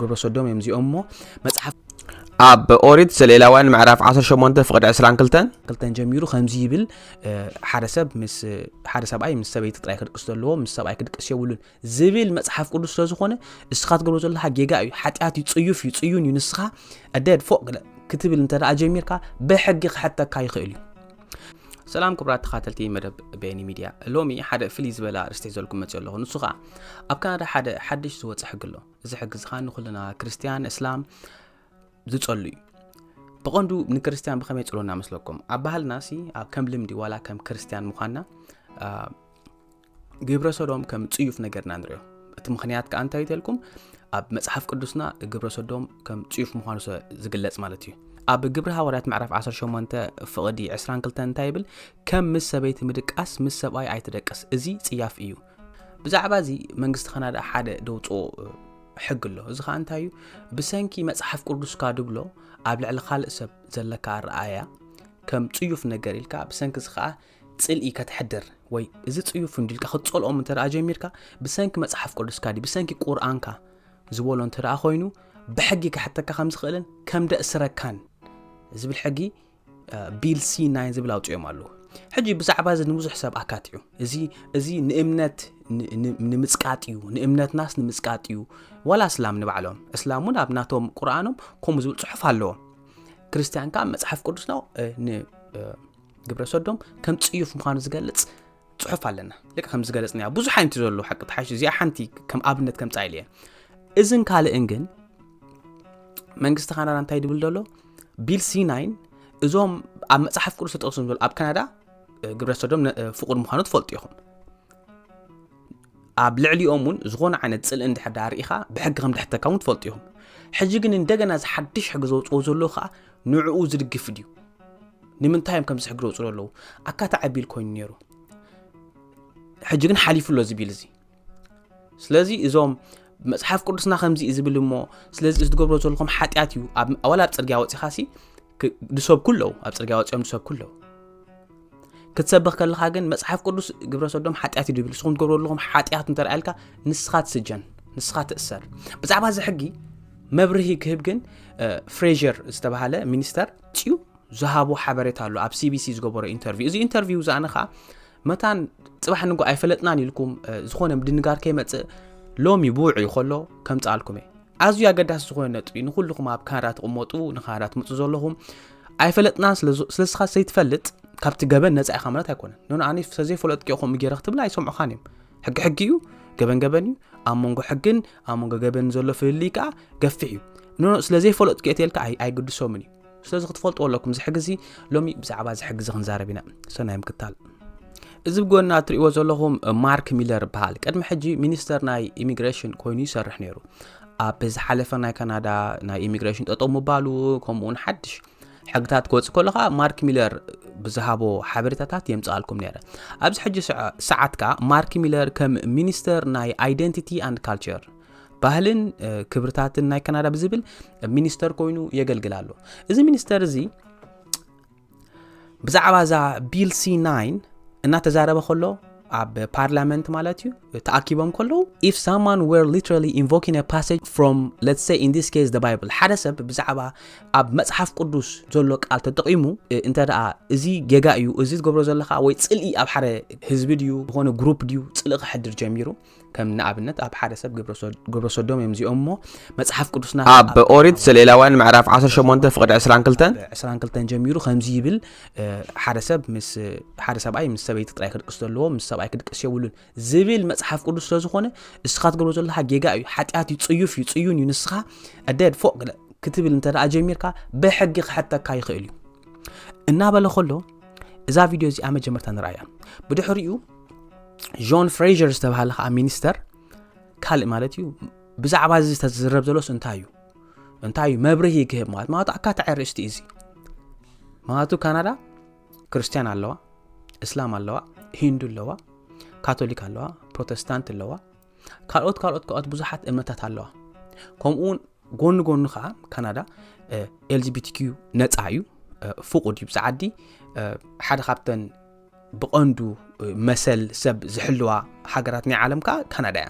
ግብረ ሰዶም እዮም እዚኦም። እሞ መጽሓፍ ኣብ ኦሪት ዘሌዋውያን ምዕራፍ ዓሰርተ ሸሞንተ ፍቕዲ ዕስራን ክልተን ክልተን ጀሚሩ ከምዚ ይብል። ሓደ ሰብ ምስ ሓደ ሰብኣይ ምስ ሰበይቲ ጥራይ ክድቅስ ዘለዎ፣ ምስ ሰብኣይ ክድቅስ የብሉን ዝብል መጽሓፍ ቅዱስ ስለ ዝኾነ፣ እስኻ ትገብሮ ዘለኻ ጌጋ እዩ፣ ሓጢኣት እዩ፣ ጽዩፍ እዩ፣ ጽዩን እዩ። ንስኻ ኣደድ ፎቅ ክትብል እንተ ደኣ ጀሚርካ፣ ብሕጊ ክሕተካ ይኽእል እዩ። ሰላም ክቡራት ተኻተልቲ መደብ ቤኒ ሚድያ፣ ሎሚ ሓደ ፍልይ ዝበለ ኣርእስቲ ሒዘልኩም መጽእ ኣለኹ። ንሱ ኸኣ ኣብ ካናዳ ሓደ ሓድሽ ዝወጸ ሕጊ ኣሎ። እዚ ሕጊ እዚ ኸኣ ንኹልና ክርስትያን እስላም ዝጸሉ እዩ። ብቐንዱ ንክርስትያን ብኸመይ ጽሉና መስለኩም? ኣብ ባህልና ሲ ኣብ ከም ልምዲ ዋላ ከም ክርስትያን ምዃንና ግብረ ሰዶም ከም ጽዩፍ ነገር ኢና ንሪኦ። እቲ ምኽንያት ከኣ እንታይ እዩ ተልኩም? ኣብ መጽሓፍ ቅዱስና ግብረ ሰዶም ከም ጽዩፍ ምዃኑ ስለ ዝግለጽ ማለት እዩ። ኣብ ግብረ ሃዋርያት ምዕራፍ ዓሰርተ ሸሞንተ ፍቕዲ ዕስራን ክልተን እንታይ ይብል? ከም ምስ ሰበይቲ ምድቃስ ምስ ሰብኣይ ኣይትደቅስ፣ እዚ ጽያፍ እዩ። ብዛዕባ እዚ መንግስቲ ካናዳ ሓደ ደውፅኦ ሕጊ ኣሎ። እዚ ከዓ እንታይ እዩ? ብሰንኪ መፅሓፍ ቅዱስካ ድብሎ ኣብ ልዕሊ ካልእ ሰብ ዘለካ ኣረኣያ ከም ፅዩፍ ነገር ኢልካ ብሰንኪ እዚ ከዓ ፅልኢ ከተሕድር ወይ እዚ ፅዩፍ እንዲልካ ክትፀልኦም እንተ ደኣ ጀሚርካ ብሰንኪ መፅሓፍ ቅዱስካ ድዩ ብሰንኪ ቁርኣንካ ዝበሎ እንተ ደኣ ኮይኑ ብሕጊ ክሕተካ ከም ዝኽእልን ከም ደእስረካን ዝብል ሕጊ ቢል ሲ ናይን ዝብል ኣውፅኦም ኣለዉ። ሕጂ ብዛዕባ እዚ ንብዙሕ ሰብ ኣካትዑ። እዚ እዚ ንእምነት ንምፅቃጥ እዩ፣ ንእምነትናስ ንምፅቃጥ እዩ። ዋላ እስላም ንባዕሎም እስላም እውን ኣብ ናቶም ቁርኣኖም ከምኡ ዝብል ፅሑፍ ኣለዎም። ክርስትያን ከዓ መፅሓፍ ቅዱስና ንግብረ ሰዶም ከም ፅዩፍ ምዃኑ ዝገልፅ ፅሑፍ ኣለና። ልክ ከም ዝገለፅና ብዙሕ ዓይነት ዘሎ ሓቂ ተሓሽ እዚኣ ሓንቲ ከም ኣብነት ከም ፃኢል እየ። እዝን ካልእን ግን መንግስቲ ካናዳ እንታይ ድብል ዘሎ ቢል ሲ ናይን እዞም ኣብ መፅሓፍ ቅዱስ ተጠቕሶም ዘሎ ኣብ ካናዳ ግብረ ሰዶም ፍቁድ ምዃኑ ትፈልጡ ኢኹም። ኣብ ልዕሊኦም እውን ዝኾነ ዓይነት ፅልኢ እንድሕር ዳ ርኢኻ ብሕጊ ከም ድሕተካ እውን ትፈልጡ ኢኹም። ሕጂ ግን እንደገና እዚ ሓድሽ ሕጊ ዘውፅዎ ዘሎ ከዓ ንዕኡ ዝድግፍ ድዩ? ንምንታይ እዮም ከምዚ ሕጊ ዘውፅኡ ዘለዉ? ኣካታዒ ቢል ኮይኑ ነይሩ። ሕጂ ግን ሓሊፉ ኣሎ እዚ ቢል እዚ። ስለዚ እዞም መጽሓፍ ቅዱስና ከምዚ እዩ ዝብል እሞ ስለዚ እዚ ትገብሮ ዘለኹም ሓጢኣት እዩ። ኣብ ኣዋላ ኣብ ጽርግያ ወጺኻ ሲ ንሰብ ኩለው ኣብ ጽርግያ ወጺኦም ንሰብ ኩለው ክትሰብኽ ከለኻ ግን መጽሓፍ ቅዱስ ግብረ ሰዶም ሓጢኣት እዩ ድብል። ንስኹም ትገብሮ ዘለኹም ሓጢኣት እንተ ኢልካ ንስኻ ትስጀን፣ ንስኻ ትእሰር። ብዛዕባ እዚ ሕጊ መብርሂ ክህብ ግን ፍሬዥር ዝተባሃለ ሚኒስተር ጽዩ ዝሃቦ ሓበሬታ ኣሎ ኣብ ሲ ቢ ሲ ዝገበሮ ኢንተርቪው። እዚ ኢንተርቪው እዚ ኣነ ኸዓ መታን ጽባሕ ንጎ ኣይፈለጥናን ኢልኩም ዝኾነ ምድንጋር ከይመጽእ ሎሚ ብውዕዩ ከሎ ከምጽኣልኩም እየ። ኣዝዩ ኣገዳሲ ዝኾነ ነጥቢ ንኹልኹም ኣብ ካናዳ ትቕመጡ ንካናዳ ትመጹ ዘለኹም ኣይፈለጥናን ስለስኻ ዘይትፈልጥ ካብቲ ገበን ነጻ ኢኻ ማለት ኣይኮነን። ኖ ኣነ ስለዘይፈለጥኪ ከምኡ ገይረ ክትብል ኣይሰምዑኻን እዮም። ሕጊ ሕጊ እዩ፣ ገበን ገበን እዩ። ኣብ መንጎ ሕግን ኣብ መንጎ ገበን ዘሎ ፍልልይ ከዓ ገፊሕ እዩ። ኖ ስለዘይፈለጥኪ እየ ተልካ ኣይግድሶምን እዩ። ስለዚ ክትፈልጥዎ ኣለኩም እዚ ሕጊ እዚ። ሎሚ ብዛዕባ እዚ ሕጊ እዚ ክንዛረብ ኢና። ሰናይ ምክታል። እዚ ብጎና እትርእይዎ ዘለኹም ማርክ ሚለር ይበሃል። ቅድሚ ሕጂ ሚኒስተር ናይ ኢሚግሬሽን ኮይኑ ይሰርሕ ነይሩ። ኣብ ዝሓለፈ ናይ ካናዳ ናይ ኢሚግሬሽን ጠጠው ምባሉ ከምኡ እውን ሓድሽ ሕግታት ክወፅእ ከሎ ከዓ ማርክ ሚለር ብዝሃቦ ሓበሬታታት የምፅኣልኩም ነይረ። ኣብዚ ሕጂ ሰዓት ከዓ ማርክ ሚለር ከም ሚኒስተር ናይ ኣይደንቲቲ ኣንድ ካልቸር ባህልን ክብርታትን ናይ ካናዳ ብዝብል ሚኒስተር ኮይኑ የገልግል ኣሎ። እዚ ሚኒስተር እዚ ብዛዕባ እዛ ቢል ሲ ናይን እናተዛረበ ከሎ ኣብ ፓርላመንት ማለት እዩ ተኣኪቦም ከለዉ if someone were literally invoking a passage from let's say in this case the Bible ሓደ ሰብ ብዛዕባ ኣብ መፅሓፍ ቅዱስ ዘሎ ቃል ተጠቂሙ እንተ ደኣ እዚ ጌጋ እዩ እዚ ትገብሮ ዘለኻ ወይ ፅልኢ ኣብ ሓደ ህዝቢ ድዩ ዝኾነ ግሩፕ ድዩ ፅልኢ ክሕድር ጀሚሩ ከም ንኣብነት ኣብ ሓደ ሰብ ግብረ ሰዶም እዮም እዚኦም እሞ መፅሓፍ ቅዱስና ኣብ ኦሪት ዘሌዋውያን ምዕራፍ ዓሰርተ ሸሞንተ ፍቕዲ ዕስራን ክልተን ዕስራን ክልተን ጀሚሩ ከምዚ ይብል ሓደ ሰብ ምስ ሓደ ሰብኣይ ምስ ሰበይቲ ጥራይ ክድቅስ ዘለዎ ምስ ሰብኣይ ክድቅስ የብሉን ዝብል መፅሓፍ ቅዱስ ስለ ዝኾነ እስኻ ትገብሮ ዘለኻ ጌጋ እዩ ሓጢኣት እዩ ፅዩፍ እዩ ፅዩን እዩ ንስኻ ኣደድ ፎቅ ክትብል እንተ ደኣ ጀሚርካ ብሕጊ ክሕተካ ይኽእል እዩ እናበለ ከሎ እዛ ቪድዮ እዚኣ መጀመርታ ንርኣያ። ብድሕሪኡ ጆን ፍሬዥር ዝተባሃለ ከዓ ሚኒስተር ካልእ ማለት እዩ ብዛዕባ እዚ ዝተዝረብ ዘሎስ እንታይ እዩ እንታይ እዩ መብርሂ ክህብ ማለት ማለት ኣካታዒ ርእስቲ እዚ ማለቱ ካናዳ ክርስትያን ኣለዋ፣ እስላም ኣለዋ፣ ሂንዱ ኣለዋ፣ ካቶሊክ ኣለዋ፣ ፕሮቴስታንት ኣለዋ፣ ካልኦት ካልኦት ካልኦት ብዙሓት እምነታት ኣለዋ። ከምኡ እውን ጎኒ ጎኒ ከዓ ካናዳ ኤልጂቢቲኪዩ ነፃ እዩ፣ ፍቁድ እዩ። ብዛ ዓዲ ሓደ ካብተን ብቐንዱ መሰል ሰብ ዝሕልዋ ሃገራት ናይ ዓለም ከዓ ካናዳ እያ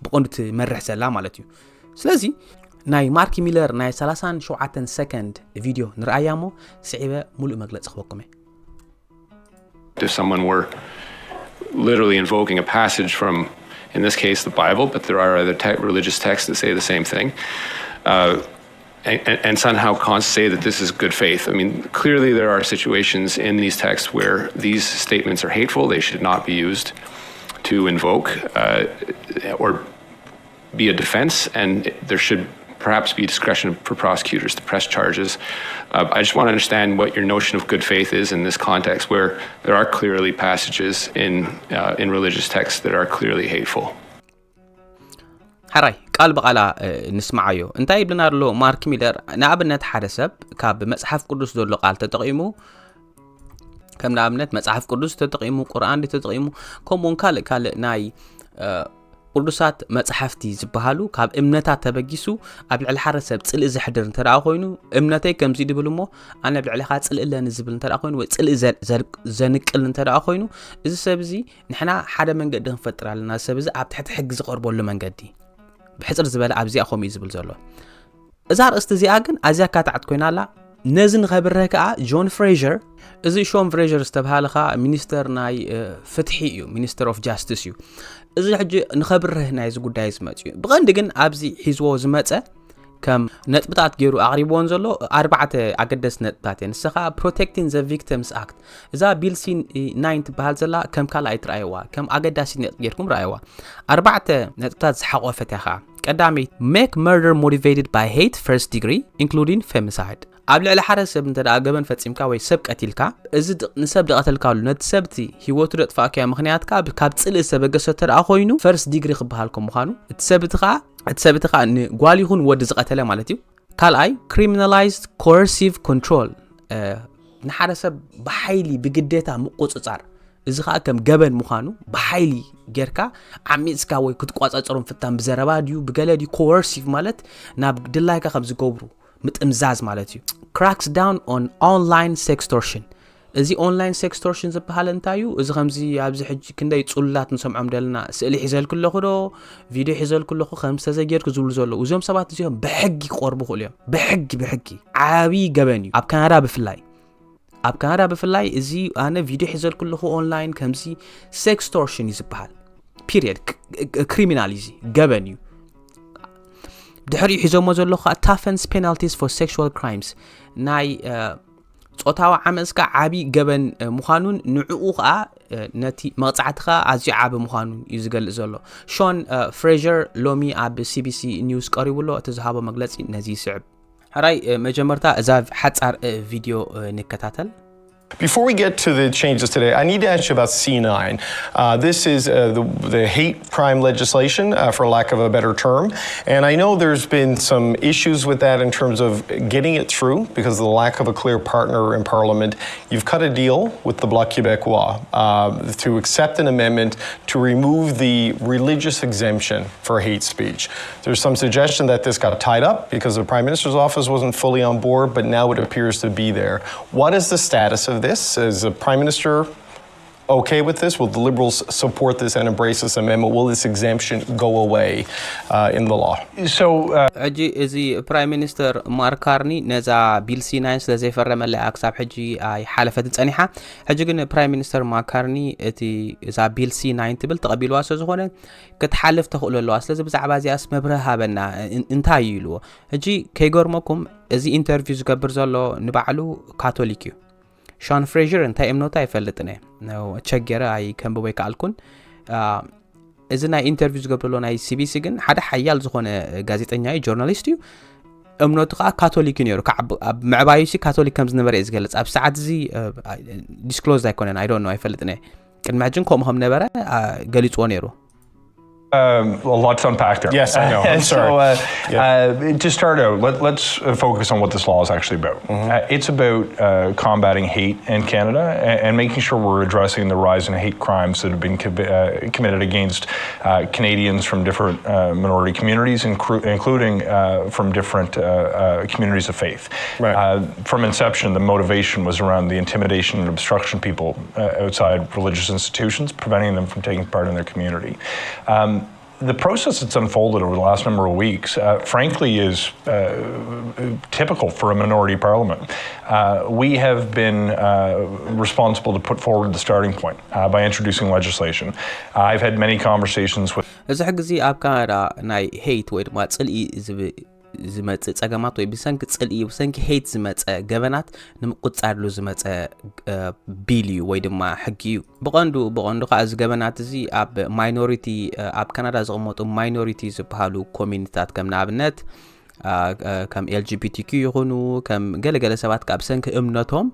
ብቐንዱ ትመርሕ ዘላ ማለት እዩ። ስለዚ ናይ ማርክ ሚለር ናይ ሰላሳን ሸውዓተን ሰከንድ ቪድዮ ንርኣያ እሞ ስዒበ ሙሉእ መግለፂ ክበኩም እየ። If someone were literally invoking a passage from, in this case, the Bible, but there are other te- religious texts that say the same thing, uh, and, and, and somehow cons- say that this is good faith. I mean, clearly there are situations in these texts where these statements are hateful. They should not be used to invoke uh, or be a defense, and there should perhaps be discretion for prosecutors to press charges. Uh, I just want to understand what your notion of good faith is in this context, where there are clearly passages in uh, in religious texts that are clearly hateful. ሕራይ ቃል ብቓላ እ፣ ንስማዓዮ። እንታይ ይብልና ኣሎ ማርክ ሚለር? ንኣብነት ሓደ ሰብ ካብ መጽሓፍ ቅዱስ ዘሎ ቃል ተጠቒሙ፣ ከም ንኣብነት መጽሓፍ ቅዱስ ተጠቒሙ፣ ቁርኣን ተጠቒሙ፣ ከምኡውን ካልእ ካልእ ናይ እ፣ ቅዱሳት መጽሓፍቲ ዝበሃሉ ካብ እምነታት ተበጊሱ ኣብ ልዕሊ ሓደ ሰብ ጽልኢ ዘሕድር እንተ ደኣ ኮይኑ፣ እምነተይ ከምዚ ድብል እሞ ኣነ ኣብ ልዕሊኻ ጽልኢ ኣለኒ ዝብል እንተ ደኣ ኮይኑ፣ ወይ ጽልኢ ዘ- ዘ- ዘንቅል እንተ ደኣ ኮይኑ፣ እዚ ሰብ እዚ ንሕና ሓደ መንገዲ ክንፈጥር ኣለና። እዚ ሰብ እዚ ኣብ ትሕቲ ሕጊ ዝቐርበሉ መንገዲ ብሕጽር ዝበለ ኣብዚኣ ከምኡ እዩ ዝብል ዘሎ። እዛ ኣርእስቲ እዚኣ ግን ኣዝያ ካታዕት ኮይና ኣላ። ነዚ ንኸብርህ ከኣ ጆን ፍሬሸር፣ እዚ ሾን ፍሬሸር ዝተብሃለ ከኣ ሚኒስተር ናይ እ፣ ፍትሒ እዩ፣ ሚኒስተር ኦፍ ጃስቲስ እዩ። እዚ ሕጂ ንኸብርህ ናይዚ ጉዳይ ዝመጽ እዩ። ብቐንዲ ግን ኣብዚ ሒዝዎ ዝመጸ ከም ነጥብታት ገይሩ ኣቕሪብዎን ዘሎ ኣርባዕተ ኣገደስቲ ነጥብታት እየን። ንሰኻ ፕሮቴክቲንግ ዘ ቪክቲምስ ኣክት፣ እዛ ቢል ሲ ናይን ትበሃል ዘላ ከም ካልኣይ ትረኣይዋ፣ ከም ኣገዳሲ ነጥቢ ጌርኩም ረኣይዋ። ኣርባዕተ ነጥብታት ዝሓቆፈት እያ ኸዓ። ቀዳመይቲ፣ make murder motivated by hate first degree including femicide። ኣብ ልዕሊ ሓደ ሰብ እንተ ደኣ ገበን ፈጺምካ ወይ ሰብ ቀቲልካ፣ እዚ ድ- ንሰብ ደቐተልካሉ ነቲ ሰብቲ ህይወቱ ደጥፋእካዮ ምኽንያት ከኣ ብ- ካብ ጽልኢ ዝተበገሰ እንተ ደኣ ኮይኑ ፈርስት ዲግሪ ክበሃል ከም ምዃኑ፣ እቲ ሰብ እቲ ከኣ እቲ ሰብ እቲ ከኣ ንጓል ይኹን ወዲ ዝቐተለ ማለት እዩ። ካልኣይ፣ criminalized coercive control፣ ንሓደ ሰብ ብሓይሊ ብግዴታ ምቁጽጻር፣ እዚ ከኣ ከም ገበን ምዃኑ፣ ብሓይሊ ጌርካ ዓሚጽካ ወይ ክትቋጻጸሮም ፍታን ብዘረባ ድዩ ብገለ ድዩ፣ ኮወርሲቭ ማለት ናብ ድላይካ ከም ዝገብሩ ምጥምዛዝ ማለት እዩ። Cracks down on online sextortion። እዚ ኦንላይን ሴክስቶርሽን ዝበሃል እንታይ እዩ? እዚ ከምዚ ኣብዚ ሕጂ ክንደይ ጽሉላት ንሰምዖም ደለና፣ ስእሊ ሒዘልኩ ኣለኹ ዶ፣ ቪድዮ ሒዘልኩ ኣለኹ፣ ከምዚ ተዘጌርኩ ዝብሉ ዘለዉ፣ እዞም ሰባት እዚኦም ብሕጊ ክቐርቡ ይኽእሉ እዮም። ብሕጊ ብሕጊ ዓብዪ ገበን እዩ፣ ኣብ ካናዳ ብፍላይ። ኣብ ካናዳ ብፍላይ እዚ ኣነ ቪድዮ ሒዘልኩ ኣለኹ ኦንላይን ከምዚ ሴክስቶርሽን እዩ ዝበሃል። ፒሪየድ። ክሪሚናል እዩ፣ እዚ ገበን እዩ። ድሕሪኡ ሒዞሞ ዘለኹ ከዓ ታፈንስ ፔናልቲስ ፎር ሴክሹዋል ክራይምስ፣ ናይ ጾታዊ ዓመፅካ ዓብዪ ገበን ምዃኑን ንዕኡ ከዓ ነቲ መቕፃዕቲ ከዓ ኣዝዩ ዓቢ ምዃኑን እዩ ዝገልፅ ዘሎ። ሾን ፍሬሸር ሎሚ ኣብ ሲቢሲ ኒውስ ቀሪቡ ኣሎ። እቲ ዝሃቦ መግለፂ ነዚ ይስዕብ። ሕራይ መጀመርታ እዛ ሓፃር ቪድዮ ንከታተል። Before we get to the changes today, I need to ask you about C nine. Uh, this is uh, the, the hate crime legislation, uh, for lack of a better term. And I know there's been some issues with that in terms of getting it through because of the lack of a clear partner in Parliament. You've cut a deal with the Bloc Québécois uh, to accept an amendment to remove the religious exemption for hate speech. There's some suggestion that this got tied up because the Prime Minister's office wasn't fully on board, but now it appears to be there. What is the status of this? Is the Prime Minister okay with this? Will the Liberals support this and embrace this amendment? Will this exemption go away uh, in the law? So, uh, ሕጂ እዚ ፕራይም ሚኒስተር ማርክ ካርኒ ነዛ ቢል ሲ ናይን ስለ ዘይፈረመላ እያ ክሳብ ሕጂ ኣይሓለፈትን ጸኒሓ። ሕጂ ግን ፕራይም ሚኒስተር ማርክ ካርኒ እቲ እዛ ቢል ሲ ናይን ትብል ተቐቢልዋ ስለ ዝኾነ ክትሓልፍ ተኽእሎ ኣለዋ። ስለዚ ብዛዕባ እዚኣስ መብርህ ሃበና እንታይ እዩ ኢልዎ። ሕጂ ከይገርመኩም እዚ ኢንተርቪው ዝገብር ዘሎ ንባዕሉ ካቶሊክ እዩ። ሻን ፍሬሸር እንታይ እምነቱ ኣይፈልጥን እየ። ቸገረ ኣይ ከንብቦ ኣይከኣልኩን። እዚ ናይ ኢንተርቪው ዝገብረሎ ናይ ሲቢሲ ግን ሓደ ሓያል ዝኾነ ጋዜጠኛ እዩ፣ ጆርናሊስት እዩ። እምነቱ ከዓ ካቶሊክ እዩ ነይሩ። ካብ ኣብ ምዕባዩ ሲ ካቶሊክ ከም ዝነበረ እዩ ዝገልጽ። ኣብ ሰዓት እዚ ዲስክሎዝ ኣይኮነን፣ ኣይ ዶንት ኖ ኣይፈልጥን እየ። ቅድሚ ሕጂ ከምኡ ከም ነበረ ገሊጽዎ ነይሩ። Um, a lot to unpack there. Yes, I know. I'm so, sorry. Uh, uh, to start out, let, let's uh, focus on what this law is actually about. Uh, it's about uh, combating hate in Canada and, and making sure we're addressing the rise in hate crimes that have been co- uh, committed against uh, Canadians from different uh, minority communities, incru- including uh, from different uh, uh, communities of faith. Right. Uh, from inception, the motivation was around the intimidation and obstruction of people uh, outside religious institutions, preventing them from taking part in their community. Um, The process that's unfolded over the last number of weeks, uh, frankly, is uh, typical for a minority parliament. Uh, we have been uh, responsible to put forward the starting point uh, by introducing legislation. I've had many conversations with እዚ ሕጊ እዚ ኣብ ካናዳ ናይ ሄይት ወይ ድማ ፅልኢ ዝመፅእ ፀገማት ወይ ብሰንኪ ፅልኢ ብሰንኪ ሄይት ዝመፀ ገበናት ንምቁፃርሉ ዝመፀ ቢል እዩ ወይ ድማ ሕጊ እዩ። ብቐንዱ ብቐንዱ ከዓ እዚ ገበናት እዚ ኣብ ማይኖሪቲ ኣብ ካናዳ ዝቕመጡ ማይኖሪቲ ዝበሃሉ ኮሚኒቲታት ከም ንኣብነት ከም ኤልጂቢቲኪ ይኹኑ ከም ገለገለ ሰባት ካብ ብሰንኪ እምነቶም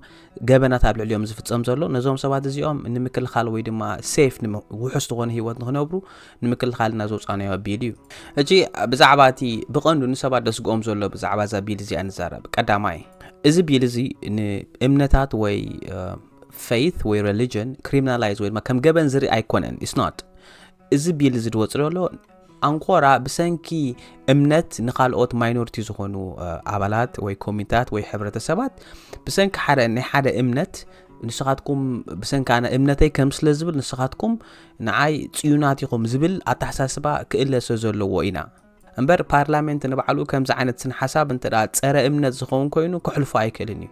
ገበናት ኣብ ልዕሊኦም ዝፍፀም ዘሎ ነዞም ሰባት እዚኦም ንምክልኻል ወይ ድማ ሴፍ ውሑስ ዝኾነ ህይወት ንክነብሩ ንምክልኻልና ዘውፃናዮ ቢል እዩ። ሕጂ ብዛዕባ እቲ ብቐንዱ ንሰባት ደስግኦም ዘሎ ብዛዕባ እዛ ቢል እዚኣ ንዛረብ። ቀዳማይ፣ እዚ ቢል እዚ ንእምነታት ወይ ፌይት ወይ ሪሊጅን ክሪሚናላይዝ ወይ ድማ ከም ገበን ዝርኢ ኣይኮነን። ኢስ ኖት። እዚ ቢል እዚ ድወፅ ዘሎ ኣንኮራ ብሰንኪ እምነት ንካልኦት ማይኖሪቲ ዝኾኑ ኣባላት ወይ ኮሚኒታት ወይ ሕብረተሰባት ብሰንኪ ሓደ ናይ ሓደ እምነት ንስኻትኩም ብሰንኪ ኣነ እምነተይ ከም ስለ ዝብል ንስኻትኩም ንዓይ ፅዩናት ኢኹም ዝብል ኣተሓሳስባ ክእለ ስለ ዘለዎ ኢና እምበር ፓርላሜንት ንባዕሉ ከምዚ ዓይነት ስነ ሓሳብ እንተ ፀረ እምነት ዝኸውን ኮይኑ ክሕልፎ ኣይክእልን እዩ።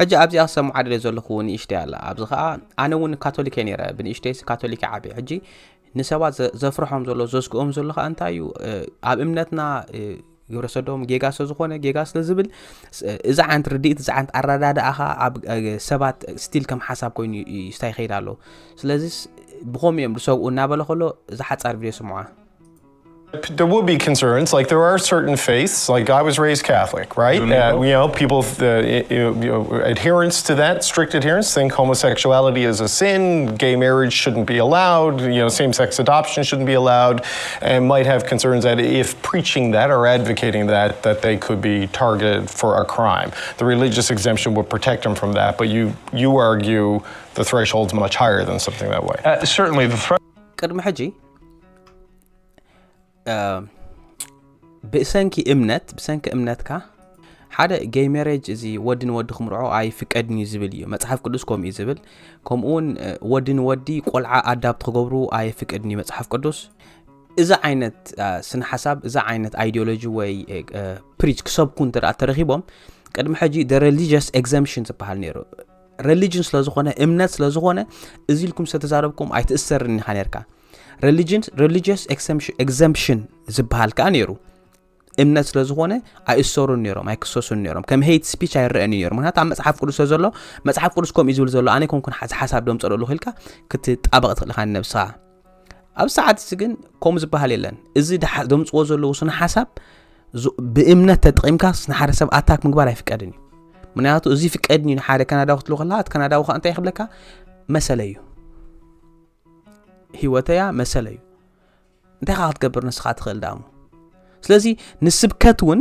ሕጂ ኣብዚኣ ክሰምዓ ደልየ ዘለኹ ንእሽተይ ኣላ። ኣብዚ ከዓ ኣነ እውን ካቶሊክ እየ ነይረ፣ ብንእሽተይ ካቶሊክ ዓብየ። ሕጂ ንሰባት ዘፍርሖም ዘሎ ዘስግኦም ዘሎ ከዓ እንታይ እዩ ኣብ እምነትና ግብረ ሰዶም ጌጋ ስለ ዝኾነ ጌጋ ስለ ዝብል እዚ ዓይነት ርድኢት እዚ ዓይነት ኣረዳድኣኻ ኣብ ሰባት ስቲል ከም ሓሳብ ኮይኑ ይስታይ ይኸይድ ኣሎ። ስለዚ ብኸምኡ እዮም ዝሰግኡ እናበለ ከሎ እዚ ሓፃር ቪድዮ ስምዖ። There will be concerns. Like there are certain faiths. Like I was raised Catholic, right? Uh, you know, people, uh, you know, adherence to that, strict adherence, think homosexuality is a sin, gay marriage shouldn't be allowed, you know, same-sex adoption shouldn't be allowed, and might have concerns that if preaching that or advocating that, that they could be targeted for a crime. The religious exemption would protect them from that, but you you argue the threshold's much higher than something that way. Uh, certainly, the threat. ቅድሚ ሕጂ ብሰንኪ እምነት ብሰንኪ እምነትካ ሓደ ጌይ ሜሬጅ እዚ ወዲ ንወዲ ክምርዖ ኣይፍቀድን እዩ ዝብል እዩ መፅሓፍ ቅዱስ። ከምኡ እዩ ዝብል። ከምኡውን ወዲ ንወዲ ቆልዓ ኣዳፕት ክገብሩ ኣይፍቀድን እዩ መፅሓፍ ቅዱስ። እዚ ዓይነት ስነ ሓሳብ እዚ ዓይነት ኣይዲዮሎጂ ወይ ፕሪች ክሰብኩ እንተ ተረኪቦም ቅድሚ ሕጂ ደ ሬሊጅስ ኤግዘምሽን ዝበሃል ነይሩ። ሬሊጅን ስለዝኾነ እምነት ስለዝኾነ እዚ ኢልኩም ዝተዛረብኩም ኣይትእሰርን ኢኻ ነርካ። ሬሊጅን ሬሊጅስ ኤግዘምሽን ዝበሃል ከዓ ነይሩ። እምነት ስለዝኾነ ኣይእሰሩን ነይሮም ኣይክሰሱን ነይሮም። ከም ሄይት ስፒች ኣይረአን ነይሩ። ምክንያቱ ኣብ መፅሓፍ ቅዱስ ዘሎ መፅሓፍ ቅዱስ ከምኡ ዝብል ዘሎ ኣነ ኮንኩን ሓዚ ሓሳብ ደምፀሉ ኣለኹ ኢልካ ክትጣበቕ ትኽእል ኢኻ ንነብስኻ። ኣብ ሰዓት እዚ ግን ከምኡ ዝበሃል የለን። እዚ ደምፅዎ ዘለዉ ስነ ሓሳብ ብእምነት ተጠቒምካ ንሓደ ሰብ ኣታክ ምግባር ኣይፍቀድን እዩ። ምክንያቱ እዚ ፍቀድን እዩ ንሓደ ካናዳዊ ክትብሎ ከለካ እቲ ካናዳዊ ከዓ እንታይ ክብለካ መሰለ እዩ። ህይወተያ መሰለ እዩ። እንታይ ካ ክትገብር ንስኻ ትኽእል ዳሞ። ስለዚ ንስብከት እውን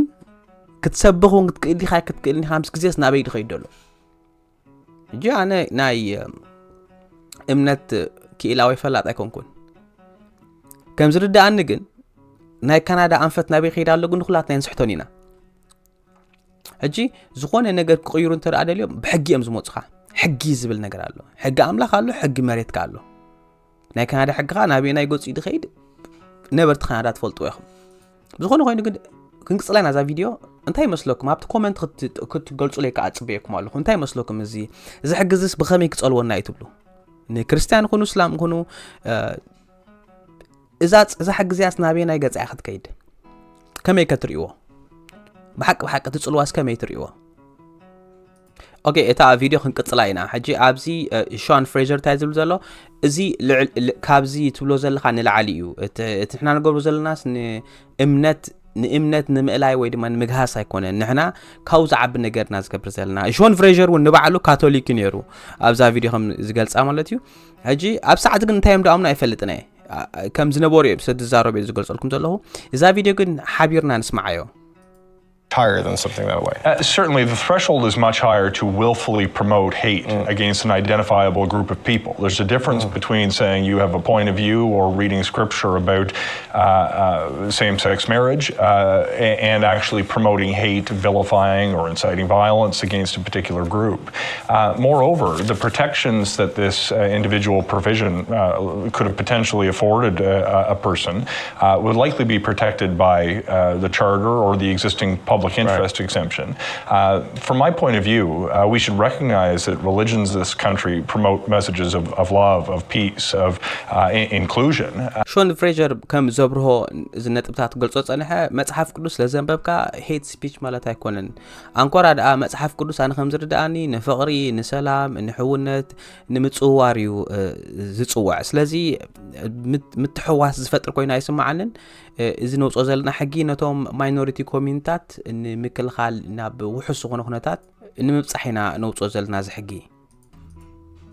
ክትሰብኽ እውን ክትክእል ዲኻ ክትክእል ዲኻ ምስ ግዜስ ናበይ ድኸይድ ዘሎ። ሕጂ ኣነ ናይ እምነት ክኢላ ወይ ፈላጥ ኣይኮንኩን። ከም ዝርድኣኒ ግን ናይ ካናዳ ኣንፈት ናበይ ከይዳ ኣሎ ግን ንኩላትና ንስሕቶን ኢና። ሕጂ ዝኾነ ነገር ክቕይሩ እንተ ደኣ ደልዮም ብሕጊ እዮም ዝመፁኻ። ሕጊ ዝብል ነገር ኣሎ። ሕጊ ኣምላኽ ኣሎ፣ ሕጊ መሬትካ ኣሎ። ናይ ካናዳ ሕጊ ከዓ ናበየናይ ገፁ እዩ ዝኸይድ ነበርቲ ካናዳ ትፈልጥዎ ኢኹም። ብዝኾነ ኮይኑ ግን ክንቅፅላ ኢና እዛ ቪድዮ። እንታይ ይመስለኩም ኣብቲ ኮመንት ክትገልፁለይ ከዓ ፅበየኩም ኣለኹ። እንታይ ይመስለኩም እዚ እዚ ሕጊ እዚስ ብኸመይ ክፀልወና እዩ ትብሉ? ንክርስትያን ኩኑ እስላም ኩኑ እዛ እዛ ሕጊ እዚኣስ ናበየናይ ገፃ እያ ክትከይድ? ከመይ ከትርእይዎ? ብሓቂ ብሓቂ ትፅልዋስ ከመይ ትርእይዎ? ኦኬ እታ ቪድዮ ክንቅፅላ ኢና ሕጂ ኣብዚ ሾን ፍሬዘር እንታይ ዝብል ዘሎ እዚ ካብዚ ትብሎ ዘለካ ንላዕሊ እዩ። እቲ ንሕና ንገብሮ ዘለናስ ንእምነት ንእምነት ንምእላይ ወይ ድማ ንምግሃስ ኣይኮነን። ንሕና ካብኡ ዝዓቢ ነገርና ዝገብር ዘለና። ሾን ፍሬዘር እውን ንባዕሉ ካቶሊክ እዩ ነይሩ ኣብዛ ቪድዮ ከም ዝገልፃ ማለት እዩ። ሕጂ ኣብ ሰዓት ግን እንታይ እዮም ደኣምና ኣይፈልጥን እየ። ከም ዝነበሩ እዮም ሰብ ዝዛረቡ እየ ዝገልፀልኩም ዘለኹ። እዛ ቪድዮ ግን ሓቢርና ንስማዓዮ። higher than something that way. Uh, certainly, the threshold is much higher to willfully promote hate against an identifiable group of people. There's a difference between saying you have a point of view or reading scripture about uh, uh, same sex marriage uh, and actually promoting hate, vilifying, or inciting violence against a particular group. Uh, moreover, the protections that this uh, individual provision uh, could have potentially afforded a, a person uh, would likely be protected by uh, the Charter or the existing public interest exemption. Uh, from my point of view, uh, we should recognize that religions in this country promote messages of, of love, of peace, of uh, inclusion. ሾን ፍሬሸር ከም ዘብርሆ፣ እዚ ነጥብታት ክገልጾ ጸንሐ፣ መጽሓፍ ቅዱስ ስለዘንበብካ ሄት ስፒች ማለት ኣይኮነን። ኣንኮራ ደኣ መጽሓፍ ቅዱስ ኣነ ከም ዝርድኣኒ ንፍቕሪ፣ ንሰላም፣ ንሕውነት፣ ንምጽውዋር እዩ ዝጽውዕ። ስለዚ ምትሕዋስ ዝፈጥር ኮይኑ ኣይስምዓንን። እዚ ነውፅኦ ዘለና ሕጊ ነቶም ማይኖሪቲ ኮሚኒታት ንምክልኻል ናብ ውሑስ ዝኾነ ኩነታት ንምብፃሕ ኢና ነውፅኦ ዘለና እዚ ሕጊ።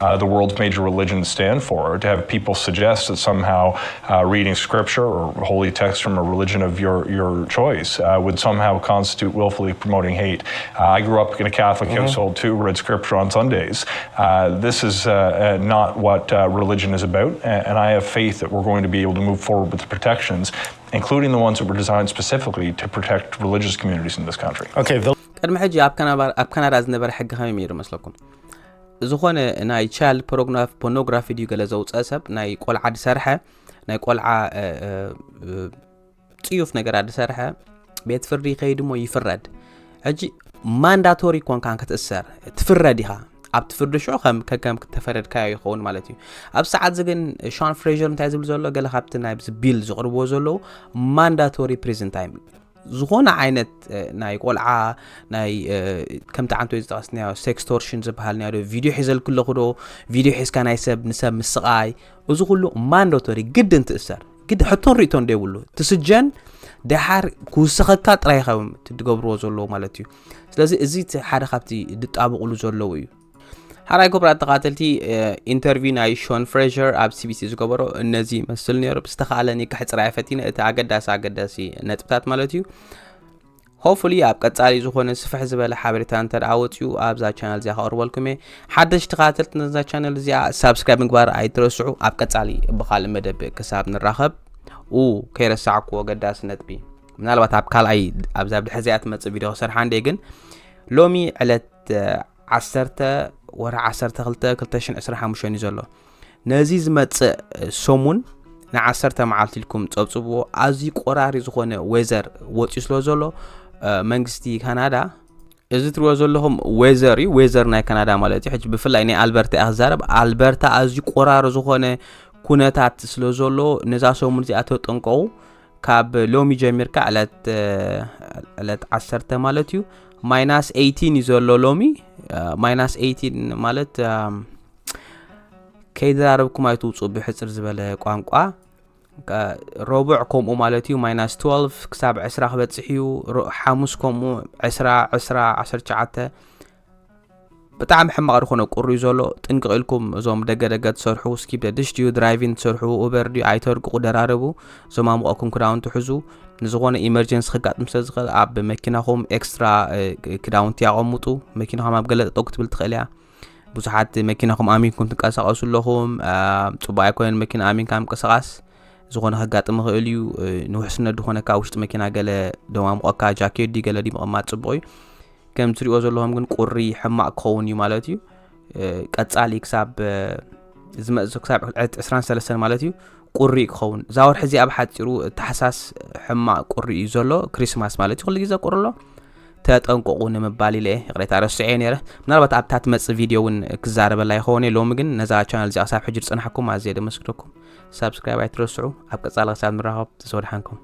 Uh, the world's major religions stand for, to have people suggest that somehow uh, reading scripture or holy text from a religion of your, your choice uh, would somehow constitute willfully promoting hate. Uh, I grew up in a Catholic mm-hmm. household too, read scripture on Sundays. Uh, this is uh, uh, not what uh, religion is about, and I have faith that we're going to be able to move forward with the protections, including the ones that were designed specifically to protect religious communities in this country. Okay, the ቅድሚ ሕጂ ኣብ ካናዳ ዝነበረ ሕጊ ከመይ ነይሩ መስለኩም? ዝኾነ ናይ ቻይልድ ፖርኖግራፊ ድዩ ገለ ዘውፀአ ሰብ ናይ ቆልዓ ዝሰርሐ ናይ ቆልዓ ፅዩፍ ነገራት ዝሰርሐ ቤት ፍርዲ ይኸይድ እሞ ይፍረድ። ሕጂ ማንዳቶሪ ኮንካን ክትእሰር ትፍረድ ኢኻ። ኣብቲ ፍርዲ ሽዑ ከም ከም ተፈረድካዮ ይኸውን ማለት እዩ። ኣብ ሰዓት እዚ ግን ሻን ፍሬሸር እንታይ ዝብል ዘሎ፣ ገለ ካብቲ ናይ ቢል ዝቕርብዎ ዘለዉ ማንዳቶሪ ፕሪዝን ታይም ዝኾነ ዓይነት ናይ ቆልዓ ናይ ከምቲ ዓንቶ ዝጠቐስናዮ ሴክስቶርሽን ዝበሃል ናይ ቪድዮ ሒዘልኩ ኣለኹ ዶ፣ ቪድዮ ሒዝካ ናይ ሰብ ንሰብ ምስቓይ፣ እዚ ኩሉ ማንዳቶሪ ግድን ትእሰር። ግድ ሕቶን ርእቶን ደይብሉ ትስጀን። ደሓር ክውሰኸካ ጥራይ ኢኻ ትገብርዎ ዘለዉ ማለት እዩ። ስለዚ እዚ ሓደ ካብቲ ዝጣብቕሉ ዘለዉ እዩ። ሓራይ ክቡራት ተኻተልቲ፣ ኢንተርቪው ናይ ሾን ፍሬሸር ኣብ ሲቢሲ ዝገበሮ እነዚ ይመስል ነይሩ። ብዝተኻእለኒ ክሕፅር እየ ፈቲነ፣ እቲ ኣገዳሲ ኣገዳሲ ነጥብታት ማለት እዩ። ሆፕፉሊ ኣብ ቀፃሊ ዝኾነ ስፍሕ ዝበለ ሓበሬታ እንተ ደኣ ወፂኡ ኣብዛ ቻነል እዚኣ ከቕርበልኩም እየ። ሓደሽቲ ተኻተልቲ ነዛ ቻነል እዚኣ ሳብስክራይብ ምግባር ኣይትረስዑ። ኣብ ቀፃሊ ብኻልእ መደብ ክሳብ ንራኸብ፣ ኡ ከይረሳዕኩዎ ኣገዳሲ ነጥቢ፣ ምናልባት ኣብ ካልኣይ ኣብዛ ብድሕዚኣ ትመፅእ ቪድዮ ክሰርሓ እንደ ግን ሎሚ ዕለት ዓሰርተ ወርሒ ዓሰርተ ክልተ ክልተ ሽሕን ዕስራን ሓሙሽተን እዩ ዘሎ። ነዚ ዝመፅእ ሰሙን ንዓሰርተ መዓልቲ ኢልኩም ፀብፅብዎ። ኣዝዩ ቆራሪ ዝኾነ ዌዘር ወፂኡ ስለ ዘሎ መንግስቲ ካናዳ፣ እዚ ትሪኦ ዘለኹም ዌዘር እዩ። ዌዘር ናይ ካናዳ ማለት እዩ። ሕጂ ብፍላይ ናይ ኣልበርታ እያ ክዛረብ። ኣልበርታ ኣዝዩ ቆራሪ ዝኾነ ኩነታት ስለ ዘሎ ነዛ ሰሙን እዚኣ ተጠንቀቑ። ካብ ሎሚ ጀሚርካ ዕለት ዕለት ዓሰርተ ማለት እዩ፣ ማይናስ ኤይቲን እዩ ዘሎ ሎሚ። ማይናስ ኤይቲን ማለት ከይደራረብኩም ኣይትውፁ ብሕፅር ዝበለ ቋንቋ። ረቡዕ ከምኡ ማለት እዩ፣ ማይናስ ትወልቭ ክሳብ ዕስራ ክበፅሕ እዩ። ሓሙስ ከምኡ ዕስራ፣ ዕስራ፣ ዓሰርተ ትሽዓተ። ብጣዕሚ ሕማቕ ዝኾነ ቁሪ እዩ ዘሎ። ጥንቅቕ ኢልኩም እዞም ደገ ደገ ትሰርሑ፣ ስኪፕ ደድሽ ድዩ፣ ድራይቪን ትሰርሑ፣ ኡበር ድዩ፣ ኣይተርግቑ፣ ደራረቡ። እዞም ኣሙቐኩም ክዳውንቲ ሕዙ። ንዝኾነ ኢመርጀንሲ ክጋጥም ስለ ዝኽእል ኣብ መኪናኹም ኤክስትራ ክዳውንቲ ኣቐምጡ። መኪናኹም ኣብ ገለ ጠጠው ክትብል ትኽእል እያ። ብዙሓት መኪናኹም ኣሚንኩም ትንቀሳቐሱ ኣለኹም። ፅቡቅ ኣይኮነን መኪና ኣሚንካ ምንቅስቃስ። ዝኾነ ከጋጥም ይኽእል እዩ። ንውሕስነት ዝኾነካ ውሽጢ መኪና ገለ ደማሙቐካ ጃኬት ድዩ ገለ ድዩ ምቕማጥ ፅቡቕ እዩ። ከም ትሪኦ ዘለኹም ግን ቁሪ ሕማቕ ክኸውን እዩ ማለት እዩ። ቀፃሊ ክሳብ ዝመፅእ ክሳብ ዕለት ዕስራን ሰለስተን ማለት እዩ ቁሪ ክኸውን። እዛ ወርሒ እዚኣ ብሓፂሩ ታሕሳስ ሕማቕ ቁሪ እዩ ዘሎ፣ ክሪስማስ ማለት እዩ። ኩሉ ግዜ ቁሪ ኣሎ። ተጠንቀቑ ንምባል ኢለ እየ። ይቕሬታ ረስዐ ነይረ። ምናልባት ኣብታ ትመፅእ ቪድዮ እውን ክዛረበላ ይኸውን እየ። ሎሚ ግን ነዛ ቻነል እዚኣ ክሳብ ሕጂ ዝፀናሕኩም ኣዝየ ደመስግነኩም። ሳብስክራይብ ኣይትረስዑ። ኣብ ቀፃሊ ክሳብ ንራኸብ ተሰወድሓንኩም።